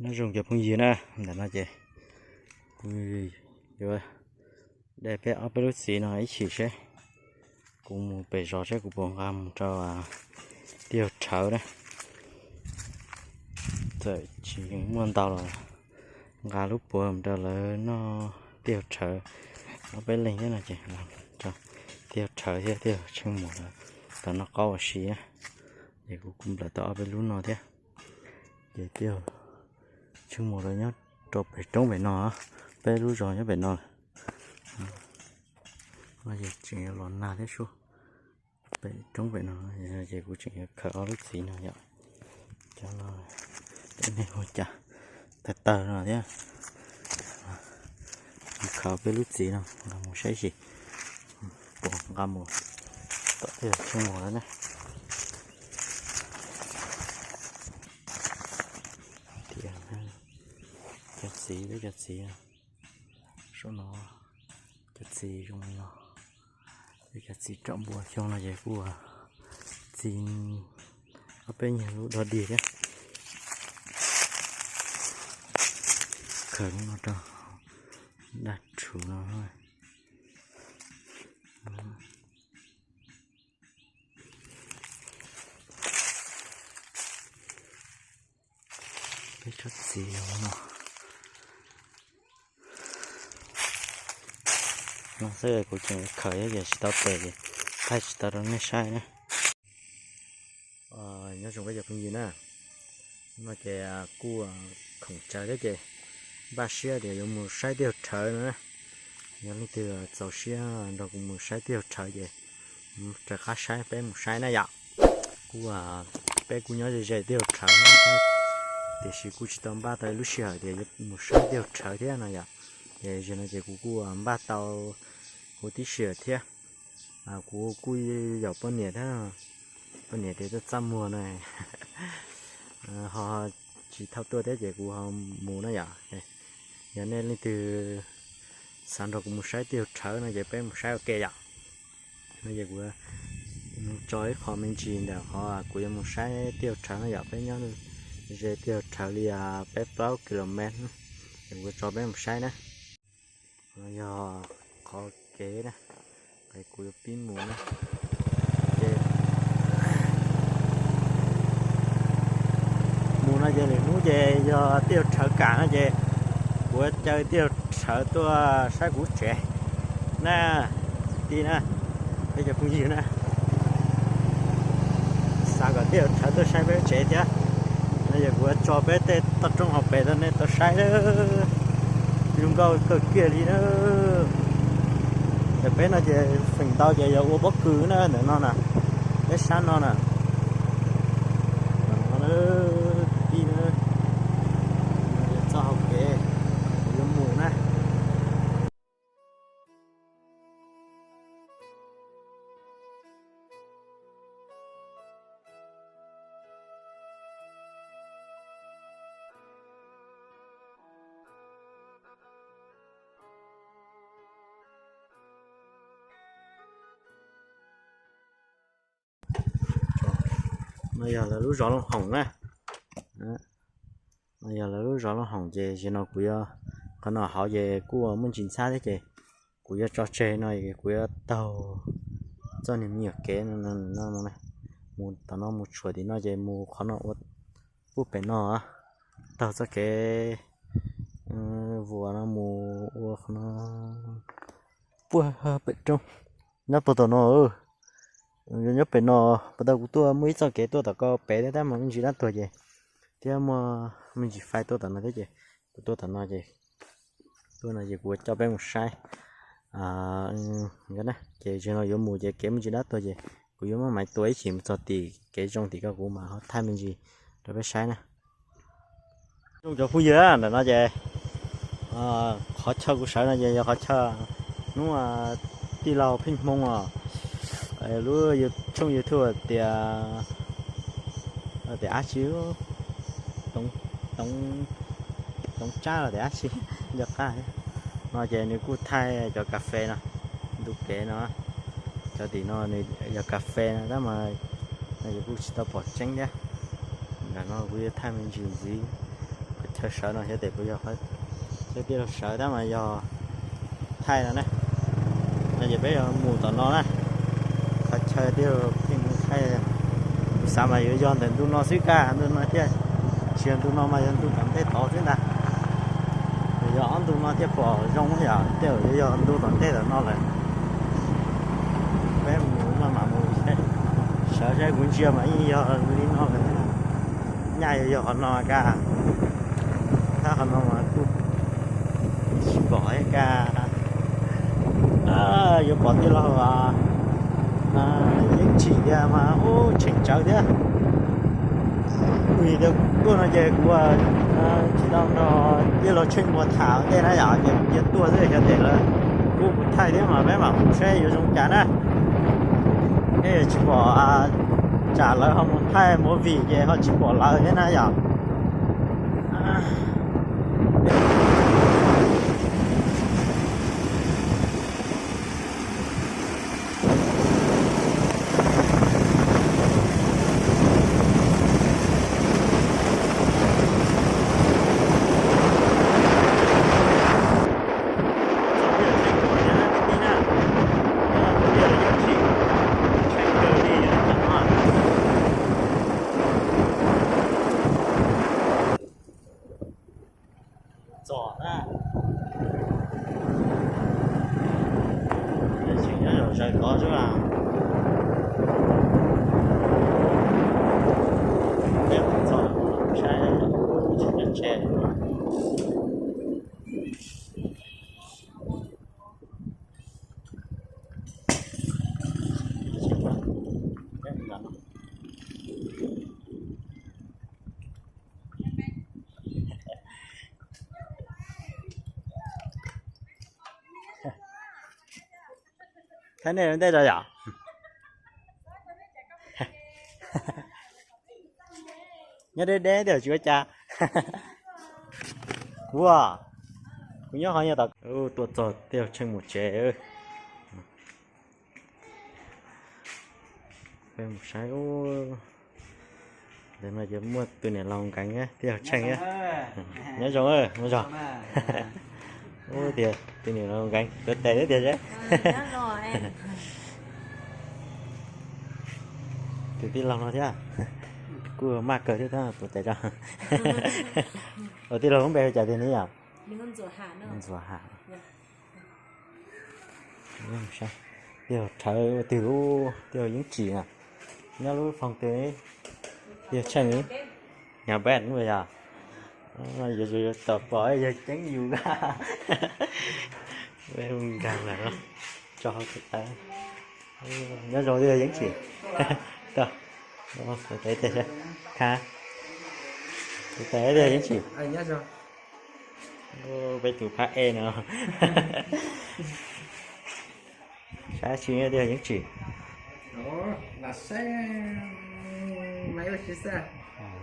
Nyob zoo cov phooj ywg na, ntawm no ces kuv yuav de peb ob peb lub txiv no ib chim seb kuv mus pem zos seb kuv puas nqa mus rau tij laug Rhawv na. Txawm tsis muaj ntau los nqa lub puav mus rau lawv noj tij laug Rhawv ob peb leeg thiab no ces rau tij laug Rhawv thiab tij laug Tsheej Muas lawv tau noj qaub ua si na. Ces kuv kuj nplawm tau ob peb lub no thiab. Ces tij laug Tsheej Muas lawv nyob rau pem roob pem no, peb lub zos nyob pem no. Tseem yuav los nag thiab sub, pem roob pem no. Ces kuv tseem yuav khaws ob lub txiv no yom. Cov no, cov neeg ua cas tawg tawg no thiab. Khaws peb lub txiv no nqa mus saib xyuas puas nqa mus tom tij laug Tsheej Muas lawv na. Cov txiv, cov txiv, saum no cov txiv zoo li no. Cov txiv raum npua xyoo no ces kuj txi ob peb nyuag lub dog dig thiab. Khaws lub no rau dab rhuv no. Peb tsob txiv no, no xwb kuv tseem khaws thiab ces tsis tau tes ces thaij tsis tau rau nej saib na. Nyob zoo peb cov phooj ywg na, no ces kuj khoom tsawg thiab ces npaj siab tias yuav mus saib tij laug Rhawv no na. Yog leej twg txaus siab nrog kuv mus saib tij laug Rhawv ces raws qab saib peb mus saib na yom. Kuj, peb kuj nyob ze ze tij laug Rhawv, tiam sis kuj tsis tau npaj tau lub sij hawm tias yuav mus saib tij laug Rhawv thiab no yom. Ces zaum no ces kuv kuj npaj tau huv tib si lawm thiab. Kuv kuj yaum poj niam thiab, poj niam tias tuaj txaj muag no ho tsis thaum tuaj thiab ces kuv ho mus na yom. Yog nej leej twg xav nrog kuv mus saib tij laug Rhawv no ces peb mus saib ua ke yom. No ces kuv tso ib qho me ntsis ntawm qhov kuv yuav mus saib tij laug Rhawv no yom, peb nyob ze tij laug Rhawv li peb plaub kilomev, ces kuv tso peb mus saib na. No yog qhov kev na, kuv yuav pib mus na. Ces mus no ces lwm hnub ces yog tij laug Rhawv kam no ces kuv caw tij laug Rhawv tuaj saib kuv tsev na, tij na, peb cov phooj ywg na. Xav kom tij laug Rhawv tuaj saib peb tsev thiab no ces kuv tso peb tej toj roob hauv pes rau nej tau saib. Zoo nkauj kawg kiag li na. Ntawm peb no ces feem ntau ces yog ua pob kws na ntawm no na, peb sab no na. Tij, txoj hauv kev yuav mus na. No yog lawv lub zos Looj Hoom na. No yog lawv lub zos Looj Hoom ces zaum no kuv yuav, qhov no hauv ces kuj muaj ntsis ntxhab thiab ces kuv yuav tso tseg no, kuv yuav taug txoj niag me nyuam kev no, mus tom no mus tshuam tim no ces mus qhov no ua puag pem no, taug txoj kev vuas no mus ua qhov no puag pem roob. Nyob puag tom no, nyob pem no, puag ta kuv tuaj muaj ib txoj kev tuaj tom ko pem thiab tab mas me ntsis dab tuag ces, thiab muaj me ntsis fais tuaj tom no thiab ces kuv tuaj tom no ces, tuaj no ces kuv coj peb mus saib na. Ces zaum no yuav mus ces kev me ntsis dab tuag ces kuv yuav muab maiv tua ib chim mus txog tim kev zoo tim ko kuv mam ho thaij me ntsis rau peb saib na. Zoo cov phooj ywg, ntawm no ces qhov chaw kuv sawv no ces yog qhov chaw hnub tij laug Pheej Hmoo os, lub tshooj YouTube tias, tias dab tsi, Toov Tsab los tias dab tsi, nco qab thiab. No ces nws kuj thaij cov kas fes no, ntu kev no, cov tim no nws yog kas fes no tab mas no ces kuj tsis tau pom tseeb thiab. Ntawm no kuv yuav thaij me ntsis ntxiv qhov Sawv no xyov tes kuv yog, sawv tab mas yog thaij no na. No ces peb yuav mus tom no na. Qhov chaw twg pheej mus thaij, kuv xav mas yuav yog ntawm ntu no xwb kaj, ntu no thiaj, tsis yog ntu no mas yog ntu tom ntej tod xwb ntag. Yog ob ntu no thiaj pom zoo yom, tej zaum yuav yog ntu tom ntej tom no lawm. Peb mus no mas mus sawv saib, kuv ntsia mas yeej yog li no lawm. Nyaj yuav yog qhov no kaj, tab qhov no mas kuj tsis pom kaj. Yuav pom tij laug Yeeb Tsim tiag mas ub tsheej tsawv thiab. Vim tias tuaj no ces kuv tsis tau nrog tij laug Tsheej Muas tham ua ntej na yom, ces kuv cia tuaj xwb xyov tes lawv kuj mus thaij thiab mas peb mam mus saib yuav zoo cas na. Peb tsis pom, tsam lawv ho mus thaij movie ces ho tsis pom lawv thiab na yom. Txom na. Tseem nyob zaum zaws tod xwb as. Peb txog saib tsis nyob tsheb. Thaij nej ua ntej tso yom. Nyob deb deb tiag tsis ua cas. Kuv, kuv nyob qhov nyuag tom, tuaj txog tij laug Tsheej mus tsev. Peb mus saib, ntawm no ces muaj tus niam laus nkees, tij laug Tsheej. Nyob zoo, nyob zoo. Ub, tias tus niam laus nkees tuav tes thiab tiag seb. Tus tij laug no thiab, kuj maj kawg thiab tuav tes tso. Ua tij laug lub npe hu cas tiag ne yom? Ntxuam Ham. Tij laug Rhawv ua twg lub, tij laug Yeeb Tsim na, nyob lub foos twg? Tij laug Tsheej, Nyab Paj yog. Yuav tsum yuav tau pom yog ceeb yus. Peb mus nkag lawm, tso hauv tes taw. Nyob zoo tij laug Yeeb Tsim. Tau, tes tes, kha, tes tes tij laug Yeeb Tsim. Peb tus phab ej no. Saib tsis tij laug Yeeb Tsim.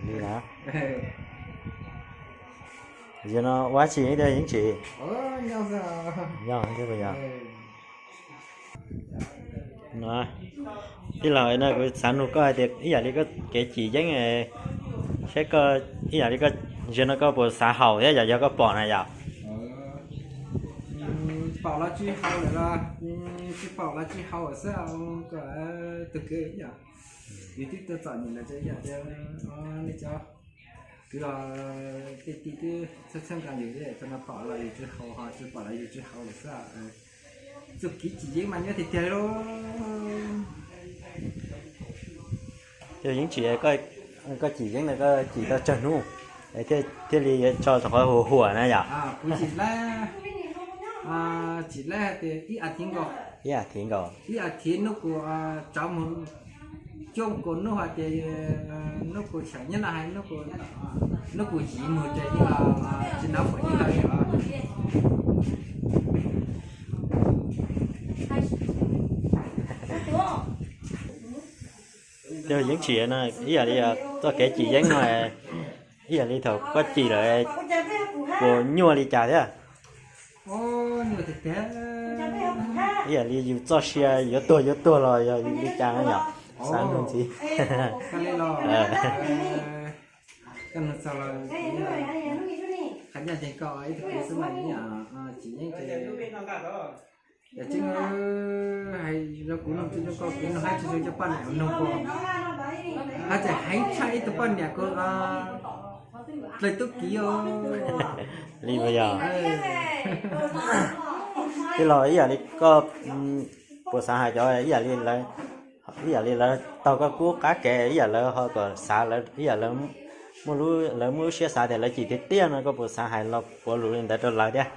Li na. Yog no ua tsis tij laug Yeeb Tsim. Yog thiab puas yog? Tij laug, no kuv xav nug koj hais tias ib yam li koj kev cim yeeb, saib koj ib yam li koj, zaum no koj puas xav haus thiab yom, yog koj pom na yom? Pom los tsis haus lawm los, tsis pom los tsis haus xwb. Tus kwv yom, yus twb tuaj txom nyem lawm ces yam tias nej cov kwv los tej tij twb txhawb txhawb nqa yus thiab, thaum no pom los yus tsis haus, ho tsis pom los yus tsis haus lawm xwb. Txuj kev cim yeeb mas nyob tiag tiag li lauj. Yog Yeeb Tsim, koj cim yeeb no koj cim tau tsawg hnub thiaj li tso rau qhov huam huam na yom? Kuv cim laib, cim laib tias ib as thiv nkaus. Ib as thiv hnub kuv tsav mus coob kuv hnub hais tias hnub kuv xyaum nyob no hais hnub kuv yim mus ces yeej tsis nov pom yeeb lawm os. Yog Yeeb Tsim no ib yam li txoj kev cim yeeb no, ib yam li thaum koj cim lawm puas nyuaj li cas thiab? Ib yam li yus txoj sia yuav tuag yuav tuag los yog li cas yom? Xav nug ntxiv. Ces koj ib tug kwv xwb mas, tsis yeej ces, yog tseeb hais rau kuv nug tsis zoo, koj kwv nug hab tsis zoo cov poj niam nug ko, hab tseem heev tshaj ib tug poj niam kuv dlawg tub kiv os. Li puas yog? Tij laug, ib yam li koj puas xav hais cov ib yam li lawv, ib yam li lawv taug koj kub qab kev, ib yam lawv ho kom xav, ib yam lawv muaj lub siab xav tias lawv cim tiag tiag no, koj puas xav hais los puav lus li ntawd rau lawv thiab?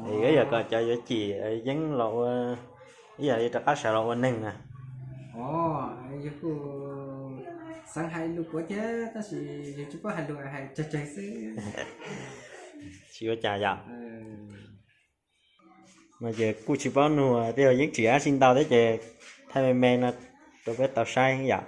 Es yuav yog kom cov yuav cim yeej los ua, ib yam li rov qab sawv los ua neeg na. Yus kuj xav hais lus puav thiab tab sis yus tsis paub hais lus, hais tsawg tsawg xwb. Tsis ua cas yom. No ces kuj tsis paub nug, tej zaum yeej tsis dab tsi ntau thiab ces thaij me me no rau peb tau saib yom.